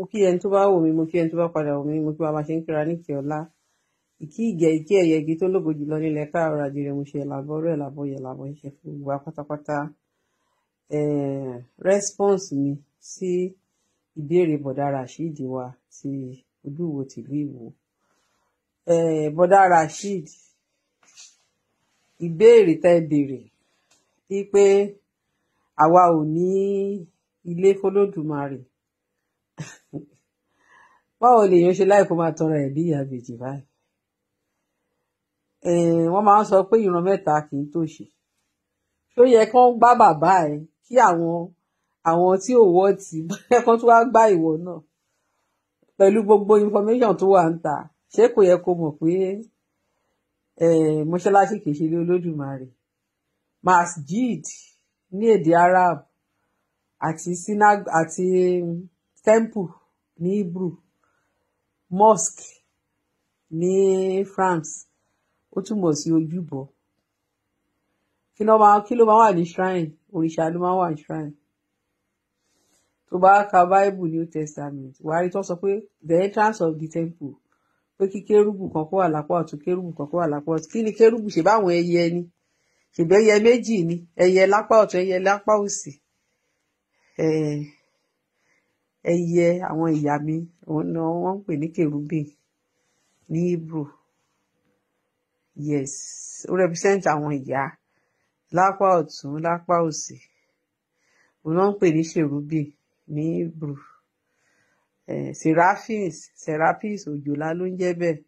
Mo kí ẹni tó bá wò mí, mo kí ẹni tó bá padà wò mí, mo kí wa bá ṣe ń kíra ní kí ọlá. Ìkí ìgẹ̀, ìkí ẹ̀yẹ, igi tó lógo jùlọ nílẹ̀ káàárọ̀ àjíire. Mo ṣe ẹ̀làbọ̀ ọ̀rọ̀ ẹ̀làbọ̀ yẹ̀ làbọ̀ ṣe fún gbogbo wa pátápátá. Response mi sí ìbéèrè bọ̀dá Rasheed wa ti Olúwo tìlú Ìwó. Bọ̀dá Rasheed, ìbéèrè tẹ́ ẹ béèrè wípé àwa ò ní ilé f'Olódùmarè, báwo lèèyàn ṣe láì kó máa tọrọ ẹ̀ bí ìyá ìbejì báyìí? Wọ́n máa ń sọ pé ìran mẹ́ta kì í tòṣì. Ṣó yẹ kán gbá bàbá ẹ, kí àwọn tí ò wọ́ tì kán tún wá gbá ìwọ náà pẹ̀lú gbogbo information tó wà ń ta? Ṣé kò yẹ kó mọ̀ pé mọ́ṣáláṣí kì í ṣe ilé Olódùmarè? Masjid ní èdè Arab àti synag àti temple ní Hebrew, mosque ní France, ó túmọ̀ sí ojúbọ. Kí ló máa wà ní shrine? Òrìṣà ló máa wà ní shrine. Tó bá ka Bible, New Testament, wàá rí tó sọ pé the entrance of the temple, pé kí kérúbù kan kó wà lápá ọ̀tún, kérúbù kan kó wà lápá ọ̀tún. Kí ni kérúbù ṣe? Báwọn ẹyẹ ni. Ṣèbí ẹyẹ méjì ni, ẹyẹ lápá ọ̀tún, ẹyẹ lápá òsì. Ẹyẹ àwọn ìyá mi, òun ni wọ́n ń pè ní kérúbì ní Hebrew. Yes, ó represent àwọn ìyá lápá ọ̀tún, lápá òsì. Òun náà ń pè ní cherubim ní Hebrew. Seraphins, serapis, òjòlá ló ń jẹ́ bẹ́ẹ̀.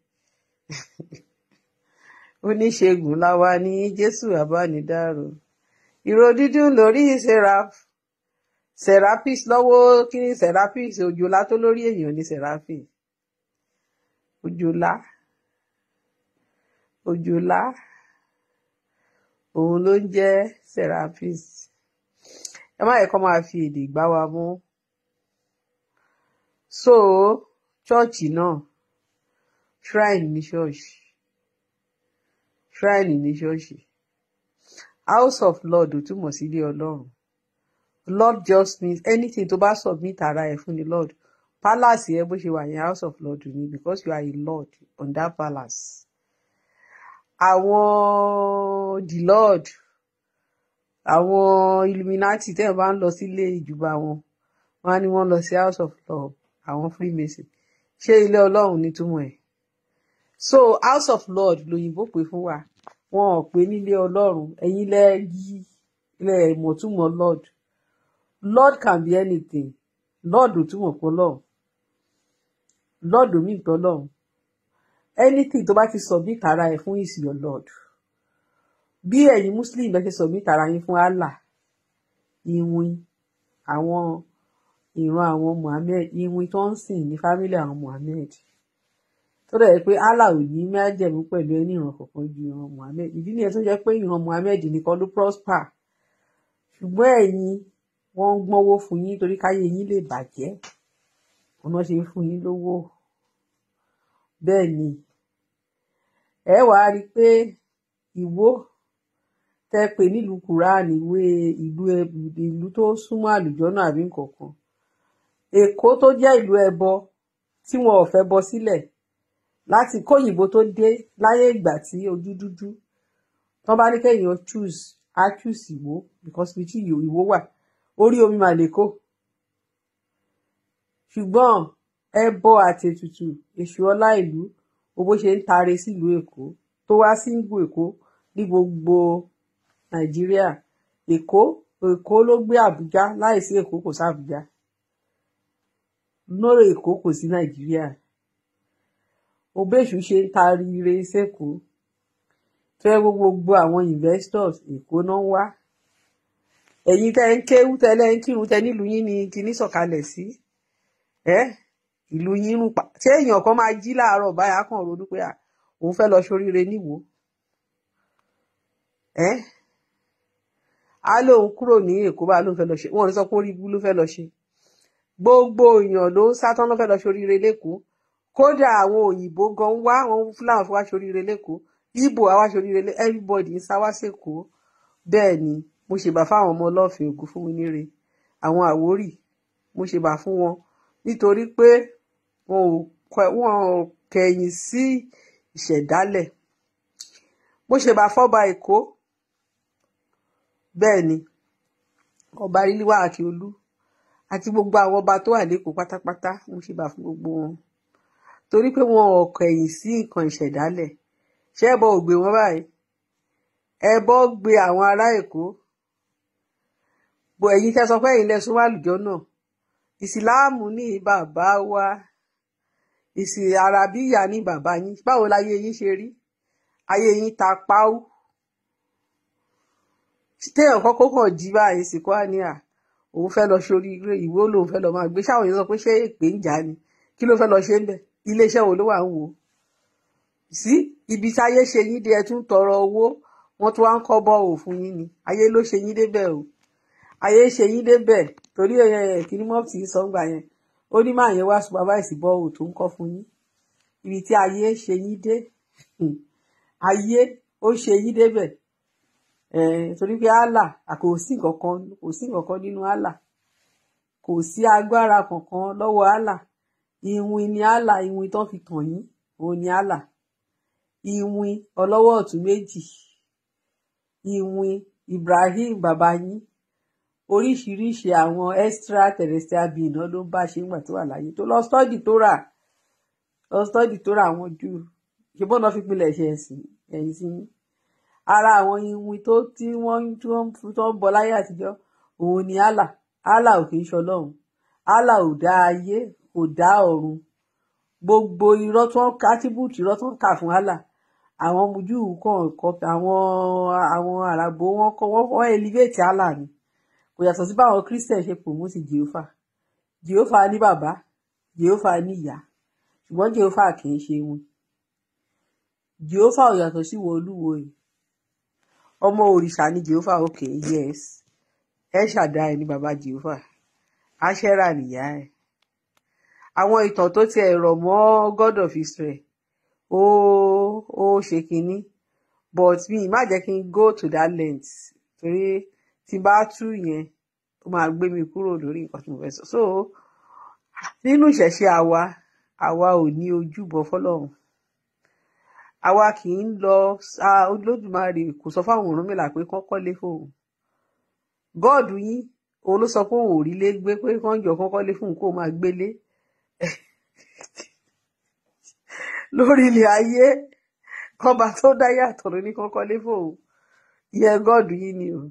Oníṣègùn láwa ní Jésù àbánidárò, ìró dídùn lórí seraph, serapis lọ́wọ́. Kí ni serapis? Òjòlá tó lórí èèyàn ní seraphim. Òjòlá, òjòlá, òun ló ń jẹ́ serapis. Ẹ má yẹ kó máa fi èdè gbá wa mú. So chọ́ọ̀chì náà, shrine ní ṣọ́ọ̀ṣì, shrine ní ṣọ́ọ̀ṣì. House of Lord ò túmọ̀ sí ilé Ọlọ́run. Lord just means anything tó bá submit ara ẹ̀ fún ni Lord. Palace yẹn, bó ṣe wà yẹn, house of Lord ni, because you are a lord on that palace. Àwọn the Lord, àwọn Illuminati, tẹ́ ẹ̀ bá ń lọ sílé ìjùbà wọn, wọn á ní wọ́n lọ sí house of Lord. Àwọn Freemason, ṣé ilé Ọlọ́run ní túmọ̀ ẹ̀? So house of Lord lòyìnbó pè fún wa, wọn ò pè nílé Ọlọ́run. Ẹ̀yin lẹ yí lẹ mọ̀túmọ̀ Lord. Lord can be anything. Lord ò túmọ̀ pé Ọlọ́run. Lord ò mí pé Ọlọ́run. Anything tó bá ti submit ara ẹ̀ fún is your Lord. Bí ẹ̀yin Muslim bá ṣe submit ara yín fún Allah, ìwìn àwọn ìran àwọn Muhammed, ìwìn tó ń sìn ní family àwọn Muhammed, tó dẹ̀ jẹ́ pé Allah ò ní májẹ̀mú pẹ̀lú ẹni ìran kankan ju ìran Muhammed. Ìdí nìyẹn tó jẹ́ pé ìran Muhammed nìkan ló prosper. Ṣùgbọ́n ẹ̀yin, wọ́n ń gbọ́nwó fún yín torí káyé yín lè bàjẹ́. Òun náà ṣe ń fún yín lówó. Bẹ́ẹ̀ ni ẹ wàá rí i pé Ìwó tẹ́ pé nílùú Quran, ìwé ìlú, ìlú tó súnmọ́ àlùjọ́nà àbí nǹkan kan. Èkó tó jẹ́ ìlú ẹbọ tí wọn ò fẹ́ bọ sílẹ̀ láti kóyìnbó tó dé, láyé ìgbà tí ojú dúdú tán bá ní kéèyàn choose, á choose Ìwó, because ibi tí Ìwó wà, orí omi mà lè kó. Ṣùgbọ́n ẹbọ àti ètùtù, èṣù ọlá ìlú, bó ṣe ń tare sílùú Èkó, tó wá síngù Èkó ní gbogbo Nàìjíríà. Èkó, Èkó ló gbé Àbújá. Láìsí Èkó, kò sí Àbújá. Lórí Èkó, kò sí Nàìjíríà. Òbẹ́sù ṣe ń taari ire sẹ́kọ̀ọ́, tó yẹ gbogbo àwọn investors, Èkó náà ń wá. Ẹ̀yin tẹ́ ń kéwú, tẹ́lẹ̀ ń kírun, tẹ́ nílùú yín ni kinní sọ̀kalẹ̀ sí ẹ́, ìlú yín rún pa. Ṣé èèyàn kan máa jí láàárọ̀ báyà kàn ronú pé òun fẹ́ lọ ṣoríire níwò ẹ́, á lóun kúrò ní Èkó bá lóun fẹ́ lọ ṣe? Wọn ò ní sọ pé orí ibú ló fẹ́ lọ ṣe. Gbogbo èèyàn ló ń sátán ló fẹ́ lọ ṣoríire lẹ́kọ̀ọ́. Kódà àwọn òyìnbó gan wá, àwọn Fúlàní wá ṣoríire lẹ́kọ̀ọ́, Ìgbò wá ṣoríire, everybody ń sá wá sẹ́kọ̀ọ́. Bẹ́ẹ̀ ni mo ṣèbà fáwọn ọmọ Ọlọ́fin Ògún fún mi níre, àwọn Àwórì, mo ṣèbà fún wọn. Nítorí pé wọn ò kẹ̀yìn sí ìṣẹ̀dálẹ̀. Bó ṣe bá fọ́ba Èkó, bẹ́ẹ̀ ni ọba Rílíwà Akíolú àti gbogbo àwọn ọba tó wà lẹ́kọ̀ọ́ pátápátá, mo ṣe bá fún gbogbo wọn torí pé wọn ò kẹ̀yìn sí nǹkan ìṣẹ̀dálẹ̀. Ṣé ẹbọ ò gbé wọn báyìí? Ẹbọ gbé àwọn ará Èkó. Bó ẹ̀yin tẹ́ sọ pé ẹ̀yin lẹ sún wà lùjọ náà, ìsìláàmù ní bàbá wa, ìsì àràbíyà ní bàbá yín. Báwo láyé yín ṣe rí? Ayé yín ta páú. Téèyàn kọ́kọ́ kàn jí báyìí sì kọ́ àníyà òun fẹ́ lọ sórí ìwé, lòun fẹ́ lọ máa gbé. Ṣáwọn yẹn sọ pé ṣé èpè ń jà ni? Kí ló fẹ́ lọ ṣe ń bẹ̀? Iléeṣẹ́ wo ló wà ń wò ó sí? Ibi táyé ṣe yín dé, ẹ tún tọrọ owó, wọ́n tún wá ń kọ́ bọ́ọ̀ fún yín ni. Ayé ló ṣe yín débẹ̀ o, ayé ṣe yín débẹ̀. Torí ẹ kìíní mọ́ọ̀tì sọ́ngbà yẹn, ó ní máa yẹn wá supervise bọ́ọ̀ tó ń kọ́ fún yín. Ibi tí ayé ṣe yín dé, ayé ó ṣe yín débẹ̀. Torí pé Allah, kò sí nǹkan kan, kò sí nǹkan kan nínú Allah, kò sí agbára kankan lọ́wọ́ Allah. Ìwìn ni Allah, ìwìn tó fi tàn yín òun ni Allah. Ìwìn ọlọ́wọ́ ọ̀tún méjì, ìwìn Ibrahim bàbá yín. Oríṣiríṣi àwọn extra terrestrial being náà ló ń bá ṣe nígbà tó wà láyé, tó lọ study Torah, lọ study Torah àwọn Júù. Ṣe bọ́ọ̀nà fi pilẹ̀ ṣe ẹ̀sìn ẹ̀yìn sí yín? Ara àwọn iwin tó tí wọ́n tó ń bọ láyé àtijọ́ òun ni Allah. Allah ò kì í ṣọlọ́run. Allah ò dá ayé, kò dá ọ̀run. Gbogbo irọ́ tó ń kátìbùtì, irọ́ tó ń kà fún Allah, àwọn Júù kàn kọ, àwọn àràbò wọn kọ, wọ́n elevate Allah ni. Kò yàtọ̀ sí báwọn Christian ṣe promote Jehovah. Jehovah ní bàbá, Jehovah ní ìyá, ṣùgbọ́n Jehovah kì í ṣe wọn. Jehovah ò yàtọ̀ sí wo olúwo yìí. Ọmọ òrìṣà ni Jehovah. Okay, yes, ẹ ṣàdá ẹ ní bàbá Jehovah, Aṣẹ́rà nìyá ẹ. Àwọn ìtàn tó tiẹ̀ rọ̀ mọ́ God of Israel, ó ṣe kínní, but mi má jẹ́ kí n go to that length, torí tí n bá tú yẹn, ó máa gbé mi kúrò lórí nǹkan tí mo fẹ́ sọ. So nínú ìṣẹ̀ṣe àwa, àwa ò ní ojúbọ fọ́lọ́run. Àwa kì í lọ. Olódùmarè kò sọ fáwọn Ọ̀rúnmìlà pé kán kọ́lé fóun. God yín òun ló sọ pé òun ò rí lé gbé, pé kán jọ kán kọ́lé fóun kó máa gbélé lórí ilẹ̀ ayé. Kọba tó dá yàtọ̀ ló ní kán kọ́lé fóun. Ìyẹn God yín ni o.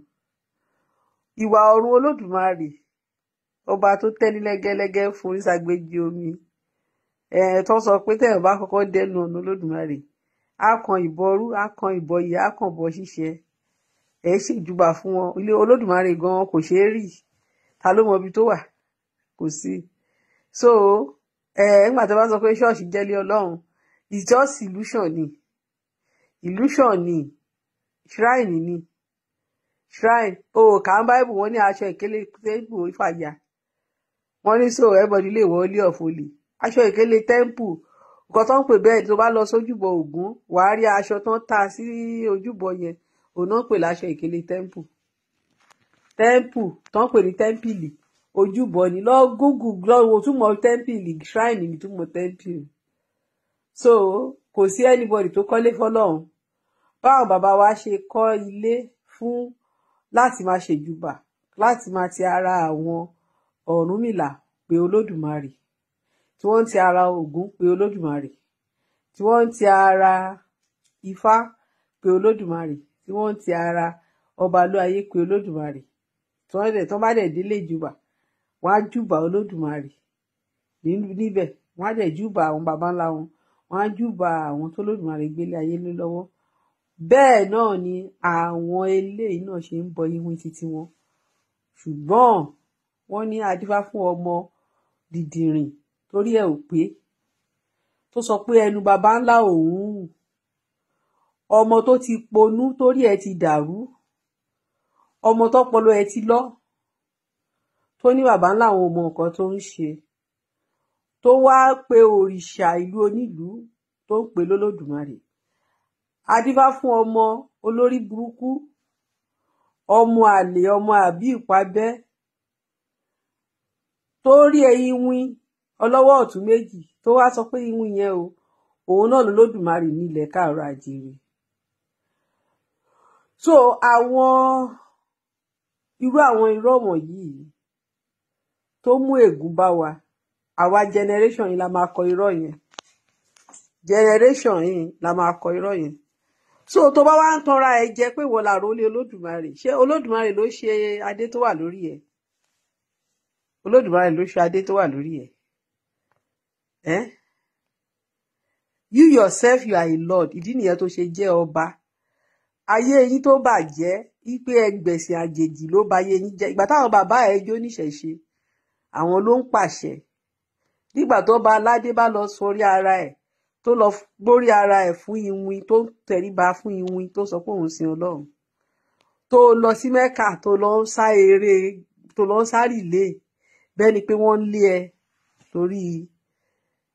Ìwà ọ̀run Olódùmarè, ọba tó tẹ́ni lẹ́gẹ́lẹ́gẹ́ fún ìsàgbéjì omi tó sọ pé tẹ̀yàn bá kọ́kọ́ dẹnu ọ̀nà Olódùmarè, á kan ìbọrú, á kan ìbọyè, á kan bọ ṣíṣe. Ẹ ṣèjúbà fún wọn. Ilé Olódùmarè gan kò ṣeé rí. Ta ló mọ ibi tó wà? Kò sí. So nígbà tó bá sọ pé ṣọ́ọ̀ṣì jẹ́lé Ọlọ́run, it's just illusion ni, illusion ni, shrine ni, shrine o. Kà ń báìbù, wọn ní aṣọ ìkélé temple ìfàyà, wọn ní so everybody lè wọ holy of holy. Aṣọ ìkélé temple, nǹkan tó ń pè bẹ́ẹ̀, tó bá lọ sójúbọ Ògún, wàá rí aṣọ tó ń ta sí ojúbọ yẹn, òun náà ń pè láṣọ ìkélé temple. Temple tó ń pè ní tẹ́ḿpìlì, ojúbọ ni. Lọ Google, lọ wo túmọ̀ tẹ́ḿpìlì. Shrine ni túmọ̀ tẹ́ḿpìlì. So kò sí anybody tó kọ́lé fọ́lọ́run. Báwọn bàbá wa ṣe kọ́ ilé fún láti máa ṣèjúbà, láti máa ti ara àwọn Ọ̀rúnmìlà pé Olódùmarè, tí wọ́n ń ti ara Ògún pé Olódùmarè, tí wọ́n ń ti ara Ifá pé Olódùmarè, tí wọ́n ń ti ara Ọbalúayé pé Olódùmarè, tí wọ́n dẹ̀ tó bá dẹ̀ délé ìjúbà, wọ́n á júbà Olódùmarè níbẹ̀, wọ́n á dẹ̀ júbà àwọn baba ńlá wọn, wọ́n á júbà àwọn tó Olódùmarè gbélé ayé lé lọ́wọ́. Bẹ́ẹ̀ náà ni àwọn eléyìí náà ṣe ń bọ iwin títí wọn. Ṣùgbọ́n wọ́n ní adífá fún ọmọ dìdìrìn torí ẹ̀ ò pé, tó sọ pé ẹnu baba ńlá òun, ọmọ tó ti ponú torí ẹ̀ ti dàrú, ọmọ tọpọlọ ẹ̀ ti lọ, tó ní baba ńlá àwọn ò mọ nǹkan tó ń ṣe, tó wá pe òrìṣà ìlú onílùú tó ń pè lólódùmarè. Adífá fún ọmọ olórí burúkú, ọmọ àlè, ọmọ àbí ìpabẹ, tó rí ẹyin wín Ọlọ́wọ́ ọ̀tún méjì tó wá sọ pé ìwìn yẹn o, òun náà lolódùmarè ní ilẹ̀ káàárọ̀ àjíire. So àwọn irú àwọn irọ́ wọ̀nyí tó mú ègún bá wa, àwa generation yìí la máa kọ irọ́ yẹn, generation yìí la máa kọ irọ́ yẹn. So tó bá wá ń tanra ẹ jẹ pé wọ́n làrólé Olódùmarè, ṣé Olódùmarè ló ṣe adé tó wà lórí ẹ? Olódùmarè ló ṣe adé tó wà lórí ẹ? Eh? You yourself, you are a lord. Ìdí nìyẹn tó ṣe jẹ́ ọba. Ayé yín tó bàjẹ́ wípé ẹgbẹ̀sìn àjèjì ló ba ayé yín jẹ́. Ìgbà táwọn bàbá ẹ jó níṣẹ̀ṣe, àwọn ló ń pàṣẹ. Nígbà tó bá aládé bá lọ sórí ara ẹ̀, tó lọ gbórí ara ẹ̀ fún iwin, tó ń tẹríba fún iwin, tó sọ pé òun sin Ọlọ́run, tó lọ sí Mẹ́kà, tó lọ ń sá eré, tó lọ ń sáré ilé, bẹ́ẹ̀ ni pé wọ́n ń lé ẹ torí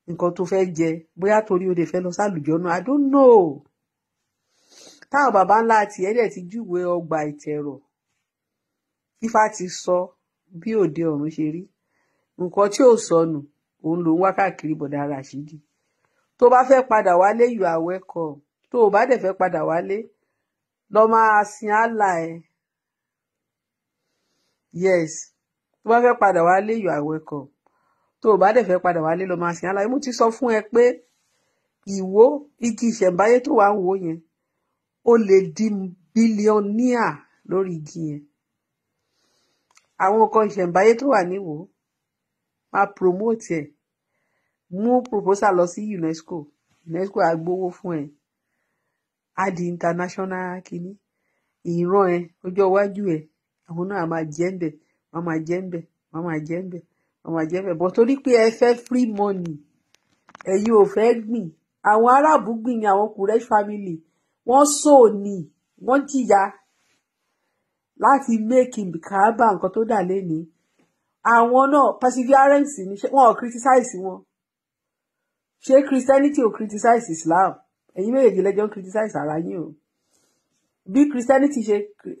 nǹkan tó fẹ́ jẹ, bóyá torí o lè fẹ́ lọ sálùjọ́ náà, I don't know. Táwọn baba ńlá tiẹ̀ dẹ̀ ti júwe ọgbà ìtẹ̀rọ̀, Ifá ti sọ bí òde ọ̀run ṣe rí. Nǹkan tí ò sọnù òun ló ń wá káàkiri. Bọ̀dá Rashidi, tó bá fẹ́ padà wálé, you are welcome. Tó o bá dẹ̀ fẹ́ padà wálé, lọ máa sin Allah ẹ. Yes, tó bá fẹ́ padà wálé, you are welcome. Tó o bá dẹ̀ fẹ́ padà wálé, lọ máa sin Allah ẹ. Mo ti sọ fún ẹ pé Ìwó, igi ìṣẹ̀ǹbáyé tó wà ń wò yẹn, ó lè di billionaire lórí igi yẹn. Àwọn nǹkan ìṣẹ̀ǹbáyé tó wà níwò, máa promote ẹ̀, mú proposal lọ sí UNESCO. UNESCO á gbowó fún ẹ, á di international kínní. Ìran ẹ, ọjọ́ iwájú ẹ, àwọn náà á máa jẹ́ ń bẹ̀, wọ́n máa jẹ́ ń bẹ̀, wọ́n máa jẹ́ ń bẹ̀, wọ́n máa jẹ́ ń bẹ̀. But torí pé ẹ fẹ́ free money, ẹ̀yin ò fẹ́ gbìn. Àwọn Arábù gbìn ní, àwọn Quraysh family, wọ́n sò ní, wọ́n jìyà láti make Kaaba nǹkan tó dà lénìí. Àwọn náà, perseverance ni. Wọn ò criticize wọn. Ṣé Christianity ò criticize Islam? Ẹ̀yin méjèèjì lẹ́jọ́ ń criticize ara yín o. Bí Christianity ṣe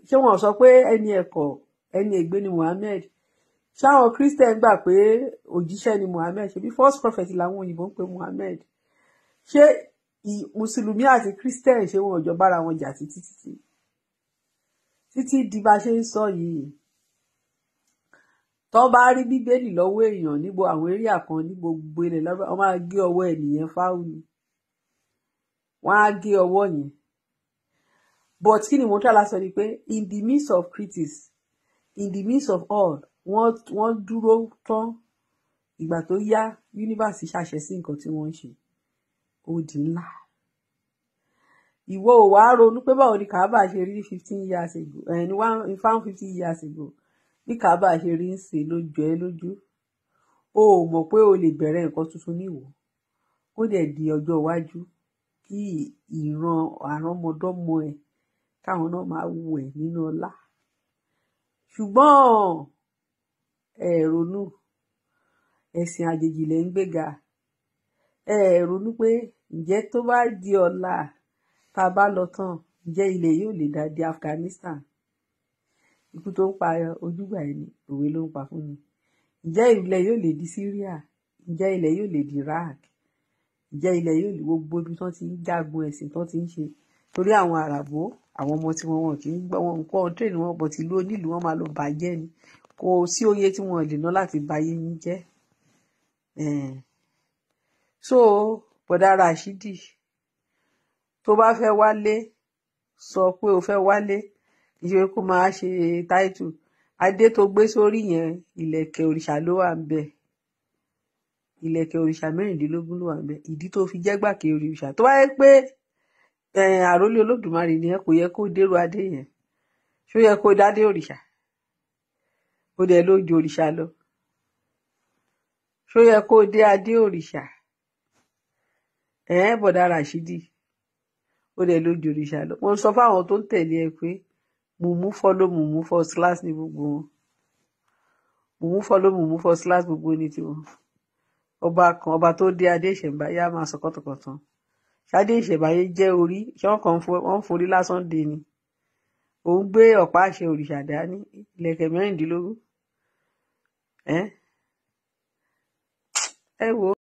ṣé, wọn sọ pé ẹni ẹ̀kọ́, ẹni ègbé ni Muhammed? Ṣáwọn Christian gbà pé òjíṣẹ́ ni Muhammed? Ṣe bí false prophet làwọn òyìnbó ń pè Muhammed? Ṣé mùsùlùmí àti Christian, ṣé wọn ò jọ bára wọn jà títí títí títí di bá ṣe ń sọ yìí? Tó bá rí Bíbélì lọ́wọ́ èèyàn níbo, àwọn area kan ní gbogbo ilẹ̀ lọ́wọ́, wọ́n máa gé ọwọ́ ẹnìyẹn fáwọn ni, wọ́n á gé ọwọ́ yẹn. But kí ni mo try láti sọ ni pé in the midst of critics, in the midst of all, wọ́n dúró tán. Ìgbà tó yá, universe ṣàṣẹ sí nǹkan tí wọ́n ń ṣe, ó di ńlá. Ìwọ ò wá ronú pé báwo ni Kaaba ṣe rí 15 years ago, ẹ ní 150 years ago, bí Kaaba ṣe rí ń ṣe ló jọ ẹ́ lójú. O ò mọ̀ pé o lè bẹ̀rẹ̀ nǹkan tuntun níwò, kó dẹ̀ di ọjọ́ iwájú, kí ìran àrọ́mọdọ́mọ ẹ̀ káwọn náà máa wù ẹ́ nínú ọlá. Ṣùgbọ́n ẹ ronú, ẹ̀sìn àjèjì lẹ́ ń gbéga. Ẹ ronú pé ǹjẹ́ tó bá di ọ̀la, tá a bá lọ tán, ǹjẹ́ ilẹ̀ yóò lè dà di Afghanistan? Ikú tó ń pa ojúgbà ẹni, òwe ló ń pa fún mi. Ǹjẹ́ ilẹ̀ yóò lè di Syria? Ǹjẹ́ ilẹ̀ yóò lè di Iraq? Ǹjẹ́ ilẹ̀ yóò lè gbogbo ibi tí wọ́n ti ń jagun ẹ̀sìn tó ti ń ṣe? Torí àwọn Àràbó, àwọn ọmọ tí wọn kì í gbọ́ wọn nǹkan train wọn bọ̀ tí ìlú onílùú wọn máa lọ bàjẹ́ ni. Kò sí oye tí wọn lè ná láti ba ayé yín jẹ́. So bọ̀dá Rashidi, tó bá fẹ́ wálé, sọ pé o fẹ́ wálé. Kì í ṣe kó máa ṣe táìtù adé tó gbé sórí yẹn. Ìlẹ̀kẹ̀ òrìṣà ló wà ń bẹ̀, ìlẹ̀kẹ̀ òrìṣà 16 ló wà ń bẹ̀. Ìdí tó fi jẹ́ gbàkè òrìṣà, tó bá yẹ pé àrólé Olódùmarè ni ẹ, kò yẹ kó dérú adé yẹn. Ṣó yẹ kó dádé òrìṣà? Ó dẹ̀ ló ju òrìṣà lọ. Ṣó yẹ kó dé adé òrìṣà? Bọ̀dá Rashidi, ó dẹ̀ ló ju òrìṣà lọ. Mo sọ fáwọn tó ń tẹ̀lé ẹ pé mùmú follow mùmú, first class ní gbogbo wọn. Mùmú follow mùmú, first class gbogbo ní tiwọn. Ọba kan, ọba tó dé adé ìṣẹ̀ǹbáyé, á máa sọ kọ́tọ̀kọ̀tàn. Ṣadé ìṣẹ̀ǹbáyé jẹ́ orí, ṣé wọ́n kàn wọ́n forí lásán dé ni? Òun gbé ọ̀pá àṣẹ òrìṣà dání, ìlẹ̀kẹ̀ 16. Ẹ wò ó.